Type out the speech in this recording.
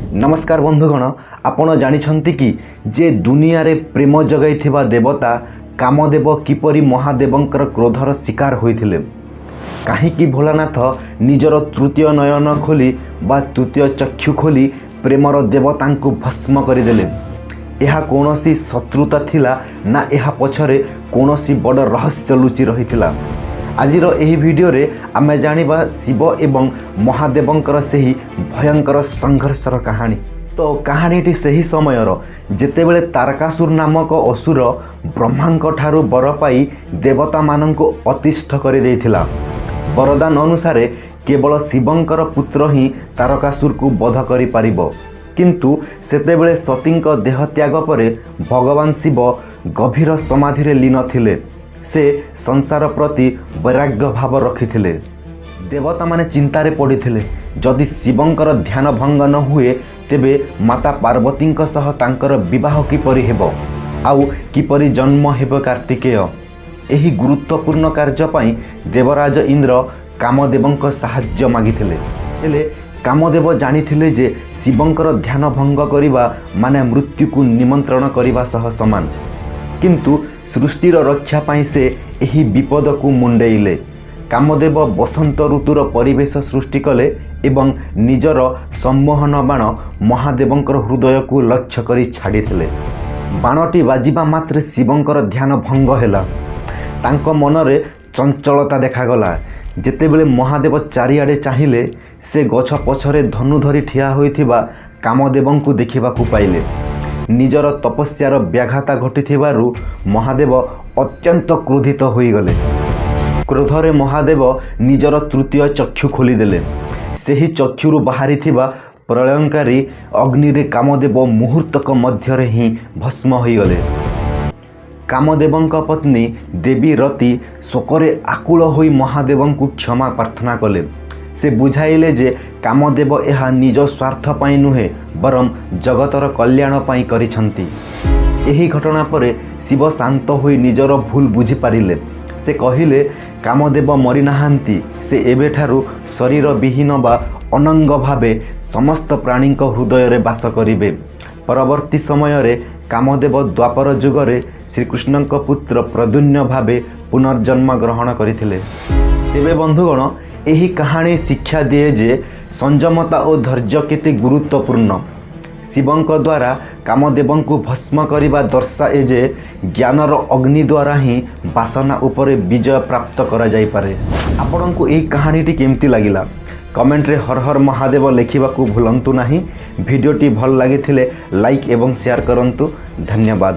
ନମସ୍କାର ବନ୍ଧୁଗଣ, ଆପଣ ଜାଣିଛନ୍ତି କି ଯେ ଦୁନିଆରେ ପ୍ରେମ ଜଗାଇଥିବା ଦେବତା କାମଦେବ କିପରି ମହାଦେବଙ୍କର କ୍ରୋଧର ଶିକାର ହୋଇଥିଲେ? କାହିଁକି ଭୋଳାନାଥ ନିଜର ତୃତୀୟ ନୟନ ଖୋଲି ବା ତୃତୀୟ ଚକ୍ଷୁ ଖୋଲି ପ୍ରେମର ଦେବତାଙ୍କୁ ଭସ୍ମ କରିଦେଲେ? ଏହା କୌଣସି ଶତ୍ରୁତା ଥିଲା ନା ଏହା ପଛରେ କୌଣସି ବଡ଼ ରହସ୍ୟ ଲୁଚି ରହିଥିଲା? ଆଜିର ଏହି ଭିଡ଼ିଓରେ ଆମେ ଜାଣିବା ଶିବ ଏବଂ ମହାଦେବଙ୍କର ସେହି ଭୟଙ୍କର ସଂଘର୍ଷର କାହାଣୀ। ତ କାହାଣୀଟି ସେହି ସମୟର, ଯେତେବେଳେ ତାରକାସୁର ନାମକ ଅସୁର ବ୍ରହ୍ମାଙ୍କ ଠାରୁ ବର ପାଇ ଦେବତାମାନଙ୍କୁ ଅତିଷ୍ଠ କରିଦେଇଥିଲା। ବରଦାନ ଅନୁସାରେ କେବଳ ଶିବଙ୍କର ପୁତ୍ର ହିଁ ତାରକାସୁରକୁ ବଧ କରିପାରିବ। କିନ୍ତୁ ସେତେବେଳେ ସତୀଙ୍କ ଦେହତ୍ୟାଗ ପରେ ଭଗବାନ ଶିବ ଗଭୀର ସମାଧିରେ ଲୀନ ଥିଲେ। ସେ ସଂସାର ପ୍ରତି ବୈରାଗ୍ୟ ଭାବ ରଖିଥିଲେ। ଦେବତାମାନେ ଚିନ୍ତାରେ ପଡ଼ିଥିଲେ, ଯଦି ଶିବଙ୍କର ଧ୍ୟାନ ଭଙ୍ଗ ନ ହୁଏ, ତେବେ ମାତା ପାର୍ବତୀଙ୍କ ସହ ତାଙ୍କର ବିବାହ କିପରି ହେବ ଆଉ କିପରି ଜନ୍ମ ହେବ କାର୍ତ୍ତିକେୟ? ଏହି ଗୁରୁତ୍ୱପୂର୍ଣ୍ଣ କାର୍ଯ୍ୟ ପାଇଁ ଦେବରାଜ ଇନ୍ଦ୍ର କାମଦେବଙ୍କ ସାହାଯ୍ୟ ମାଗିଥିଲେ। ହେଲେ କାମଦେବ ଜାଣିଥିଲେ ଯେ ଶିବଙ୍କର ଧ୍ୟାନ ଭଙ୍ଗ କରିବା ମାନେ ମୃତ୍ୟୁକୁ ନିମନ୍ତ୍ରଣ କରିବା ସହ ସମାନ। କିନ୍ତୁ ସୃଷ୍ଟିର ରକ୍ଷା ପାଇଁ ସେ ଏହି ବିପଦକୁ ମୁଣ୍ଡେଇଲେ। କାମଦେବ ବସନ୍ତ ଋତୁର ପରିବେଶ ସୃଷ୍ଟି କଲେ ଏବଂ ନିଜର ସମ୍ମୋହନ ବାଣ ମହାଦେବଙ୍କର ହୃଦୟକୁ ଲକ୍ଷ୍ୟ କରି ଛାଡ଼ିଥିଲେ। ବାଣଟି ବାଜିବା ମାତ୍ରେ ଶିବଙ୍କର ଧ୍ୟାନ ଭଙ୍ଗ ହେଲା। ତାଙ୍କ ମନରେ ଚଞ୍ଚଳତା ଦେଖାଗଲା। ଯେତେବେଳେ ମହାଦେବ ଚାରିଆଡ଼େ ଚାହିଁଲେ, ସେ ଗଛ ପଛରେ ଧନୁ ଧରି ଠିଆ ହୋଇଥିବା କାମଦେବଙ୍କୁ ଦେଖିବାକୁ ପାଇଲେ। ନିଜର ତପସ୍ୟାର ବ୍ୟାଘାତ ଘଟିଥିବାରୁ ମହାଦେବ ଅତ୍ୟନ୍ତ କ୍ରୋଧିତ ହୋଇଗଲେ। କ୍ରୋଧରେ ମହାଦେବ ନିଜର ତୃତୀୟ ଚକ୍ଷୁ ଖୋଲିଦେଲେ। ସେହି ଚକ୍ଷୁରୁ ବାହାରିଥିବା ପ୍ରଳୟଙ୍କାରୀ ଅଗ୍ନିରେ କାମଦେବ ମୁହୂର୍ତ୍ତକ ମଧ୍ୟରେ ହିଁ ଭସ୍ମ ହୋଇଗଲେ। କାମଦେବଙ୍କ ପତ୍ନୀ ଦେବୀ ରତି ଶୋକରେ ଆକୁଳ ହୋଇ ମହାଦେବଙ୍କୁ କ୍ଷମା ପ୍ରାର୍ଥନା କଲେ। ସେ ବୁଝାଇଲେ ଯେ କାମଦେବ ଏହା ନିଜ ସ୍ୱାର୍ଥ ପାଇଁ ନୁହେଁ, ବରଂ ଜଗତର କଲ୍ୟାଣ ପାଇଁ କରିଛନ୍ତି। ଏହି ଘଟଣା ପରେ ଶିବ ଶାନ୍ତ ହୋଇ ନିଜର ଭୁଲ ବୁଝିପାରିଲେ। ସେ କହିଲେ, କାମଦେବ ମରିନାହାନ୍ତି। ସେ ଏବେଠାରୁ ଶରୀର ବିହୀନ ବା ଅନଙ୍ଗ ଭାବେ ସମସ୍ତ ପ୍ରାଣୀଙ୍କ ହୃଦୟରେ ବାସ କରିବେ। ପରବର୍ତ୍ତୀ ସମୟରେ କାମଦେବ ଦ୍ୱାପର ଯୁଗରେ ଶ୍ରୀକୃଷ୍ଣଙ୍କ ପୁତ୍ର ପ୍ରଦ୍ୟୁମ୍ନ ଭାବେ ପୁନର୍ଜନ୍ମ ଗ୍ରହଣ କରିଥିଲେ। ତେବେ ବନ୍ଧୁଗଣ, ଏହି କାହାଣୀ ଶିକ୍ଷା ଦିଏ ଯେ ସଂଯମତା ଓ ଧୈର୍ଯ୍ୟ କେତେ ଗୁରୁତ୍ୱପୂର୍ଣ୍ଣ। ଶିବଙ୍କ ଦ୍ୱାରା କାମଦେବଙ୍କୁ ଭସ୍ମ କରିବା ଦର୍ଶାଏ ଯେ ଜ୍ଞାନର ଅଗ୍ନି ଦ୍ୱାରା ହିଁ ବାସନା ଉପରେ ବିଜୟ ପ୍ରାପ୍ତ କରାଯାଇପାରେ। ଆପଣଙ୍କୁ ଏହି କାହାଣୀଟି କେମିତି ଲାଗିଲା, କମେଣ୍ଟରେ ହର ହର ମହାଦେବ ଲେଖିବାକୁ ଭୁଲନ୍ତୁ ନାହିଁ। ଭିଡ଼ିଓଟି ଭଲ ଲାଗିଥିଲେ ଲାଇକ୍ ଏବଂ ସେୟାର କରନ୍ତୁ। ଧନ୍ୟବାଦ।